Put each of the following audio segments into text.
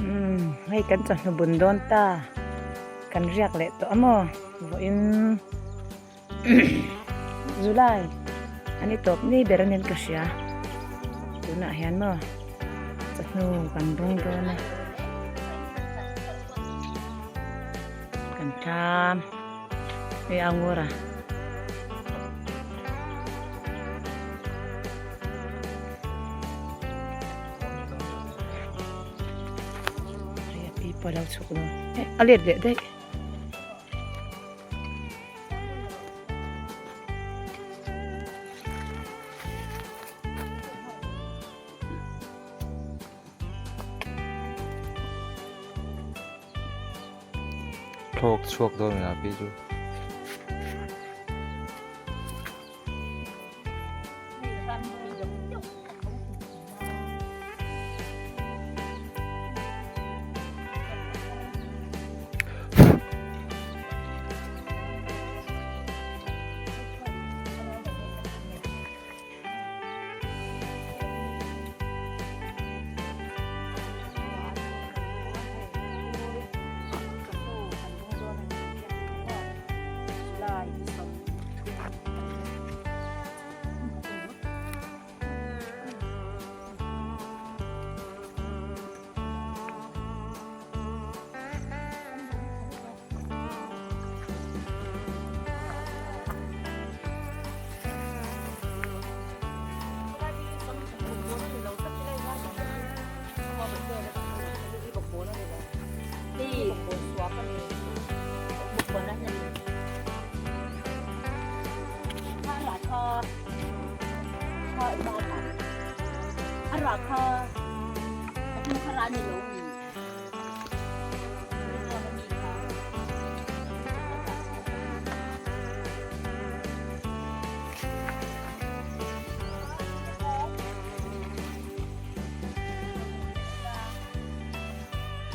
Umm hei kan chawhnu bun dawn ta kan riak leh tawh a maw vawiin July a ni tawp ni ber a nen ka hria tunah hian maw chawhnu kan bung dawn a kan thlam hei a ngur a. Hei a pi pawh a lo chhuk lo a let leh daih. Thlawk chhuak dawn a pi chu.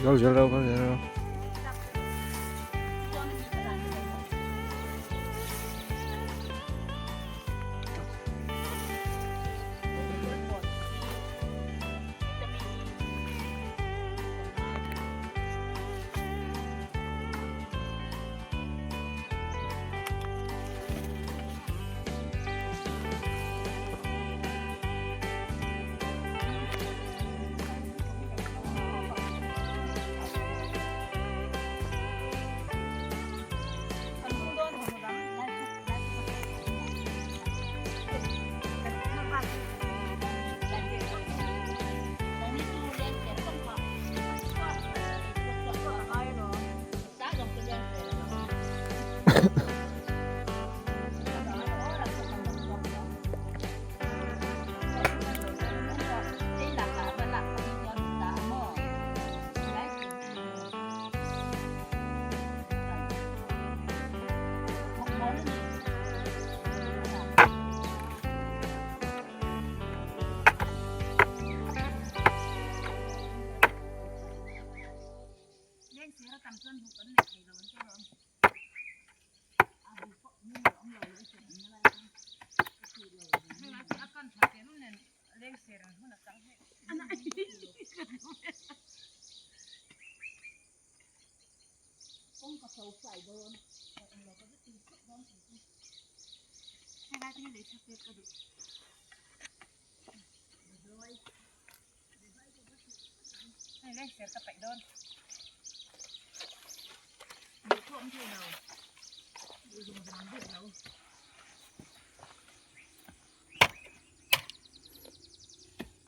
Kal zel rawh kal zel rawh.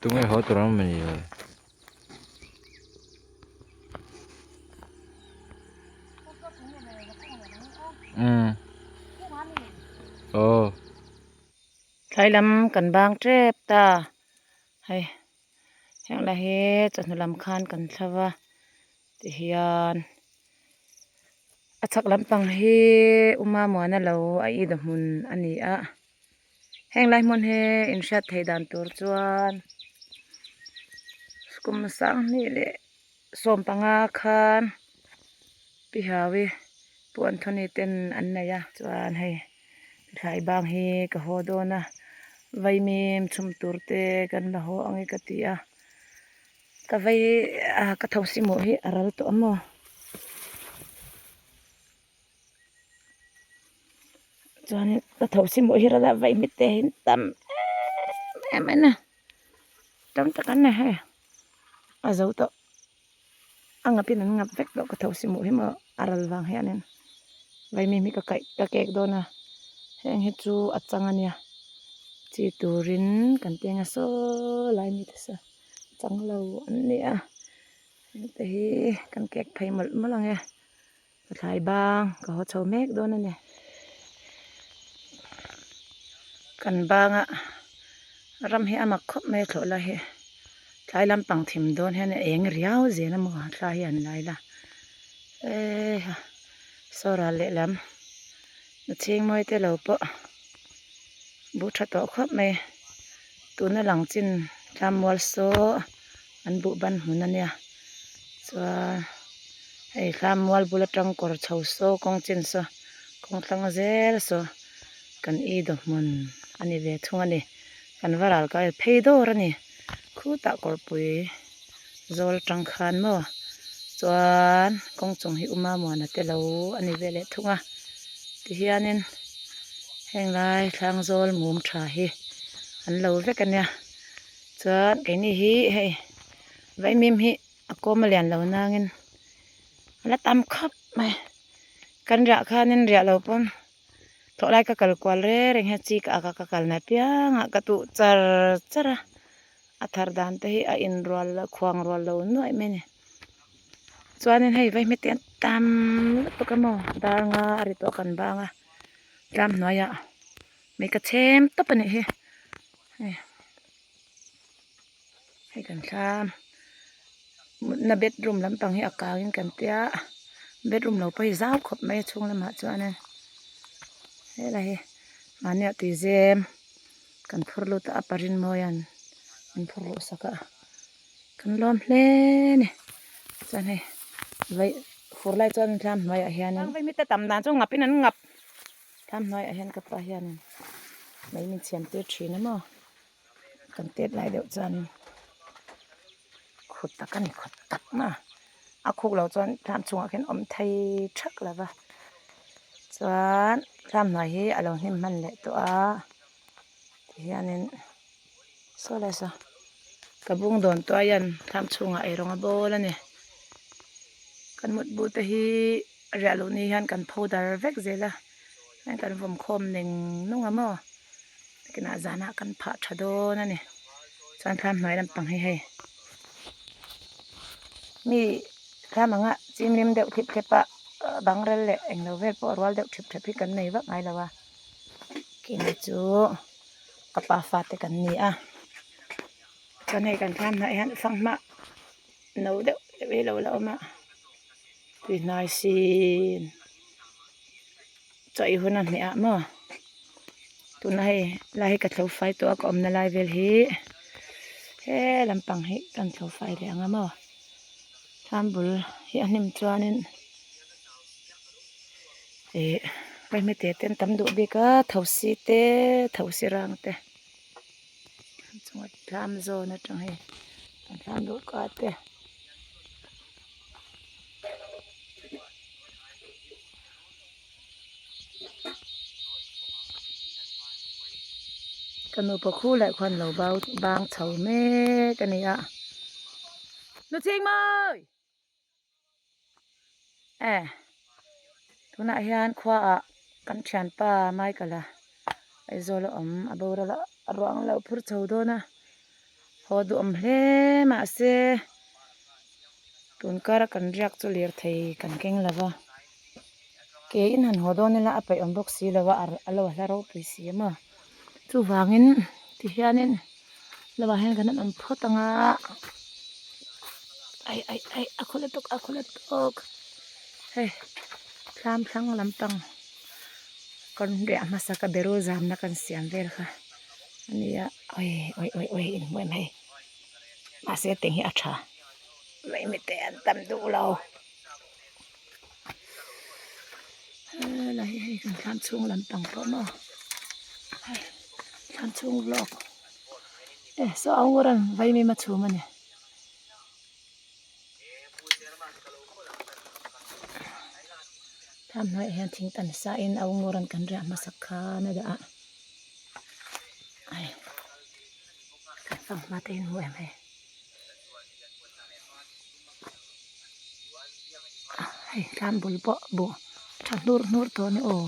Tunge haw tur ang mawni le. Umm. Aw. Thlai lam kan bang tep ta hei heng lai hi chawhnu lam khan kan thla va tihian a chhak lampang hi uma muana lo a i dawhmun a ni a heng lai hmun hi inhriat theih dan tur chuan kum sanghnih leh sawmpanga khan pi haui pu Anthony ten an nei a chuan hei thlai bang hi ka haw dawn a vaimim chhum tur te kan la haw ang e ka ti a. Ka vei a ka thosi mawh hi a ral tawh a maw. Chuanin ka thosi mawh hi ral a vei hmit te hi tam em em a ni. Tam tak an ni hei a zo tawh a ngap in an ngap vek tawh ka thosi mawh hi maw a ral vang hianin vaimim hi ka kaih ka kek dawn a heng hi chu a chang a nia chi turin kan teng a saw lai mi te saw chang lo an ni a heng te hi kan kek phei mawlh mawlh ang e. Ka thlai bang ka haw chho mek dawn a ni. Kan banga ram hi a mak khawp mai a thlawh lai hi tlai lampang thim dawn hian a eng riau zel a maw thla hi an lai la eha saw ral lehlam na chhing mawi te lo pawh buh tha tawh khawp mai tuna lang chin tlamual saw an buh ban hmun a nia chuan hei thlam mual bul atang kawr chho saw kawng chin saw kawng thlang zel saw kan i dawh hmun a ni ve thung a ni kan va ral kai phei dawr a ni khutah kawrpui zawl atang khan maw chuan kawng chung hi uma muana te lo a ni ve leh thung a tihianin heng lai thlang zawl mum tha hi an lo vek a nia. Chuan keini hi hei vaimim hi a kawm a lian lo nangin a la tam khawp mai kan riah khanin riah lo pawn thawh lai ka kal kual reng reng hian chi ka ak a ka kalna apiangah ka tuh char char a a thar dan te hi a inrual lo khuang rual lo nuaih mai a ni chuanin hei vaimim te an tam lutuk a maw dar nga a ri tawh kan bang a tlam hnuaiah mai ka chhem tawp a nih hi. Hei hei kan thlam mutna bedroom lampang hi a kang in kan tia bedroom lo pawh hi zau khawp mai a chhung lamah chuanin helai hi mahni ah tuizem kan phur lut a a parin mawian min phur luh sak a kan lawm hle a ni chuan hei vai fur lai chuan thlam hnuaiah hianin tam dan chu ngap in an ngap. Thlam hnuaiah hian ka pa hianin mai min chhiam tir thin a maw kan tet lai deuh chuanin khut tak a ni khut tak ma a khuk loh chuan thlam chungah khian awm thei thak lo va chuan thlam hnuai hi a lo hnim hman leh tawh a tihianin saw lai saw ka bung dawn tawh a hian thlam chhungah eirawng a bawl a ni kan mutbu te hi. Riah luh ni hian kan pho dar vek zel a heng kan vawm khawm neng nung a maw nakinah zanah kan phah tha dawn a ni chuan thlam hnuai lampang hi hei mi thlam anga chimlim deuh thlip thlep a bang rel leh englo vel pawh rual deuh thlip thlep hi kan nei vak ngai lo a keini chu ka pa fate kan ni a chuan hei kan thlam hnuaiah hian fanghma no deuh deuh hi a lo la awm a. Tui hnai sin chaw ei hun a hmeh ah maw tuna hei lai hi ka thlo fai tawh a ka awmna lai vel hi he lampang hi kan thlo fai leh ang a maw thlam bul hi a hnim chuanin ih vaihmete te an tam duh bik a thosi te thosi rang te chunga thlam zawn atang hei kan thlam duh ka te. Ka nupa khu leh khuan lo bau bang chho mek a ni a. Nu chhing mawi! E tunah hian khuaah kan thianpa Michael a Aizawl a awm a boral a a ruang lo phur chho dawn a haw duhawm hle mahse tun kara kan riak chu lirthei kan keng lo va ke in han haw dawn ila a peih awm bawk si lo a a lo hla ropui si a maw chuvangin tihianin lovah hian kan han awm phawt ang a ai ai ai a khaw lutuk a khaw lutuk hei thlam thlang lampang kan riah hmasa ka beru zamna kan siam vel kha a ni a oi oi oi oi inhmu em hei mahse teng hi a tha mai mite an tam duh lo helai hi hei kan thlam chhung lampang pawh maw hei thlam chhung vlog e saw ang ur an vaimim a chhum a ni. Thlam hnuaiah hian thing tan sain a ungawr an kan riah hmasak khan a dah a hei kan fanghma te hi an hmu em hei hei thlam bul pawh buh tha hnur hnur tawh a ni aw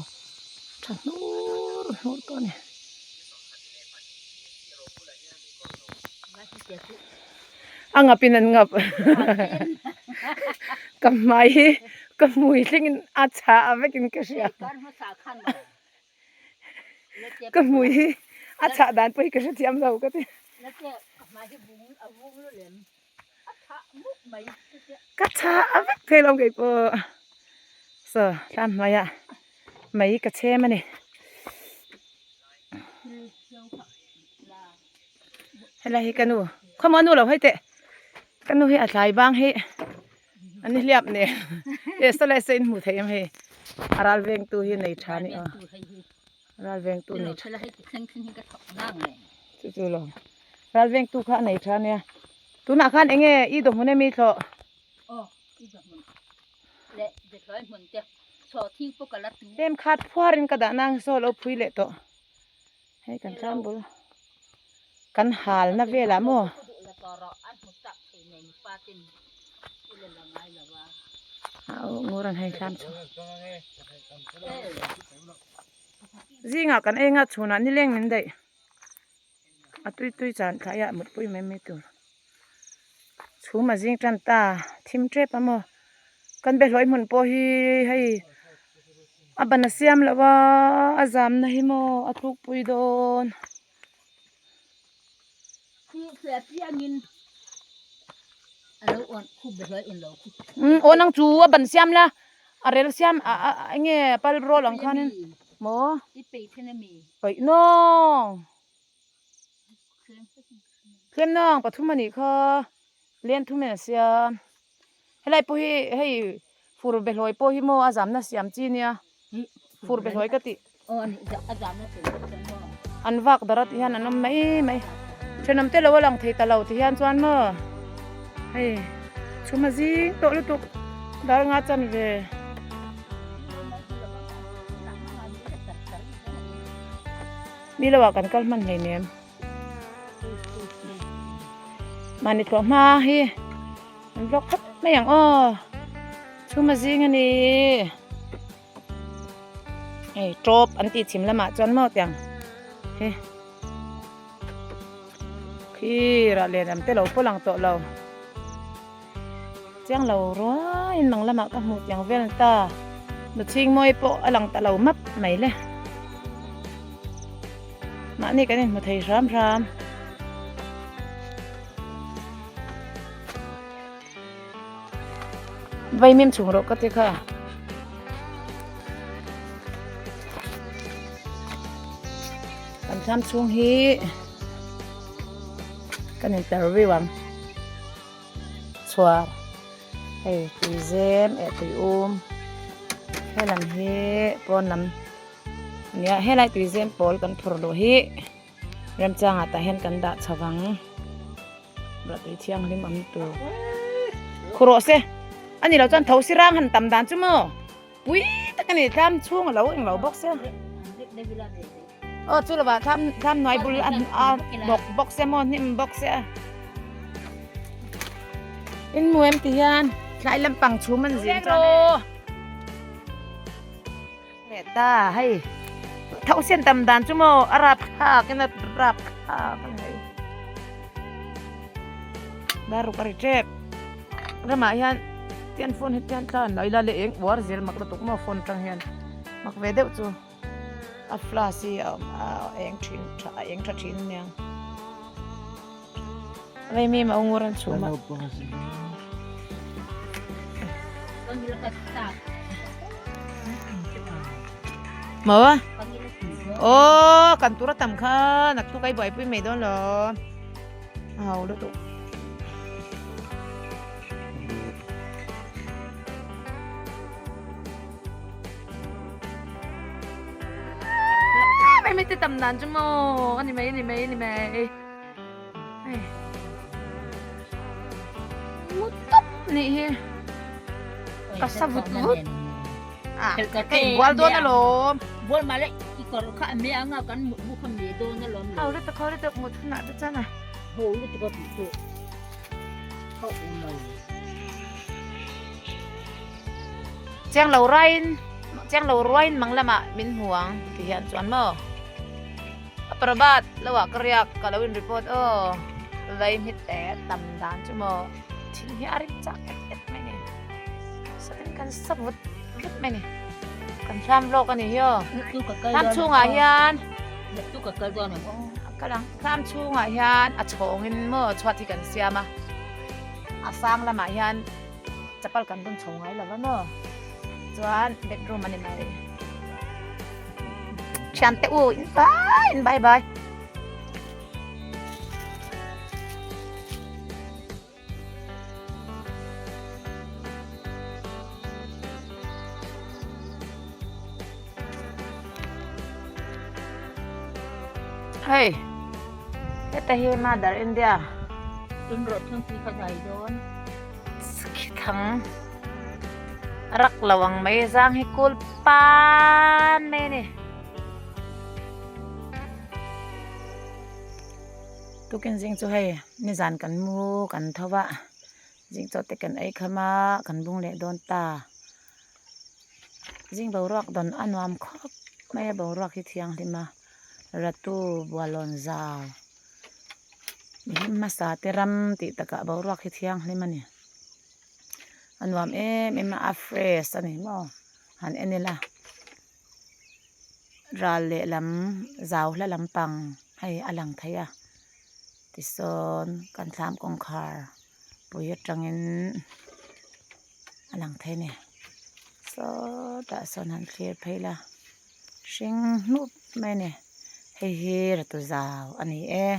tha hnur hnur tawh a ni. A ngap in an ngap ka hmai hi ka hmui thleng in a chhah a vek in ka hria ka hmui hi a chhah dan pawh hi ka hrethiam lo ka ti ka chhah a vek thei lo kei pawh saw tlang hnuaiah mei ka chhem a ni. Helai hi ka nu khawmaw nu lo hei teh ka nu hi a tlai bang hi an ni hliap nen e sawlai saw in hmuh theih em hei a ral veng tu hi nei tha ni aw ral veng tu nei tha chu chu lo ral veng tu kha a nei tha nia tunah khan eng nge i dawhmun emi thlawh. Hlim khat phuarin ka dah nang saw lo phui leh tawh hei kan tlang bul kan hal na velah maw. Ngur an hei thlam chu zingah kan ei ngah chhunah nileng min daih a tui tui chan thlaiah mutpui mai mai tur. Chhum a zing tan ta thim tep a maw kan be hlawih hmun pawh hi hei a ban a siam loh a a zam na hi maw a tluk pui dawn. Umm aw nang chu a ban siam la a rel siam a a eng nge pal rawl ang khanin maw peih nawng. Tlem nang pathum a nih kha len thum in a siam helai pawh hi hei fur behlawi pawh hi maw a zamna siam chi nia fur behlawi ka tih an vak dar a tih hian an awm mai mai thenawm te lo a lang thei ta lo ti hian chuan maw hei chhum a zing tawh lutuk dar nga chan ve. Mi lo ah kan kal hman hlei nem. Mahni thlawh hma hi an vlog khawp mai ang aw. Chhum a zing a ni. Hei tawp an tih chhim lamah chuan maw tiang hi. Khi rah len am te lo pawh lang tawh lo. Chiang lo ruaiin mang lamah ka hmuh tiang vel ta. Nuchhing mawi pawh a lang ta lo map mai le. Mahni kan inhmu thei hram hram. Vaimim chhung rawh ka ti kha. Kan thlam chhung hi kan interview ang. Chhuar hei tui zem eh tui um helam hi pawn lam nia helai tui zem pawl kan phur luh hi remchangah tah hian kan dah chho vang ruah tui thianghlim awm tur khu rawh se a ni lo chuan tho si rang han tam dan chu maw pui tak a ni thlam chhung a lo englo bawk se. Aw chu lovah thlam thlam hnuai bul a a bawk bawk se maw hnim bawk se a in hmu em ti hian tlai lampang chhum an zin chuan e leh ta hei tho sen tam dan chu maw a rap thlak in a rap thlak a ni hei daruk a ri tep ramah hian tian phone hi tian thla an lo ila leh eng uar zel mak lutuk maw phone atang hian mak ve deuh chu. A flash hi a awm a a eng thin tha a eng tha thin ania Vaimim a ungur an chhum a. Maw a? Aw kan tur a tam kha naktuk a i buaipui mai dawn lo a ho lutuk. Mai mai te tam dan chu maw ani mai ani mai ani mai hei ngut tawp nih hi ka sa vut vut. Ah, ka inbual dawn alawm. Bual mah le i kawr kha a me anga kan mut bu kha me dawn alawm le. Ho lutuk ho lutuk mut hunah te chuan a. Ho lutuk a tih chu ka um lo. Chiang lo ruaiin chiang lo ruaiin mang lamah min hmu ang ti hian chuan maw a Prabhat lo ah ka riak ka lo in report aw vai hmit te tam dan chu maw thin hi a rim chak et et mai ni satin kan sa vut vut mai ni kan hram lawk a ni hi aw hram chhungah hian kal ang hram chhungah hian a chhawngin maw chhuat hi kan siam a a sang lamah hian. Chapal kan bun chho ngai lo va maw? Chuan bedroom a ni mai. Thian te u in bye in bye bye. Hei heta hi Mother India. Tun rawh thingpui kha dai dawn. Khithang rak lo ang mai zang hi kul pan mai a ni. Tukin zing chu hei nizan kan mu kan tho va zing chaw te kan ei kham a kan bung leh dawn ta. Zing boruak dawn a nuam khawp mai a boruak hi thianghlim a ratu bualawn zau. Mihlim hmasa te ram tih takah boruak hi thianghlim a ni. A nuam em em a, a fresh a ni maw? Han en ila ral lehlam zau hla lampang hei a lang thei a tisawn kan thlam kawngkhar pui atangin a lang thei a ni. Sawtah sawn han thlir phei la hring hnup mai a ni. Hei hi ratu zau a ni e.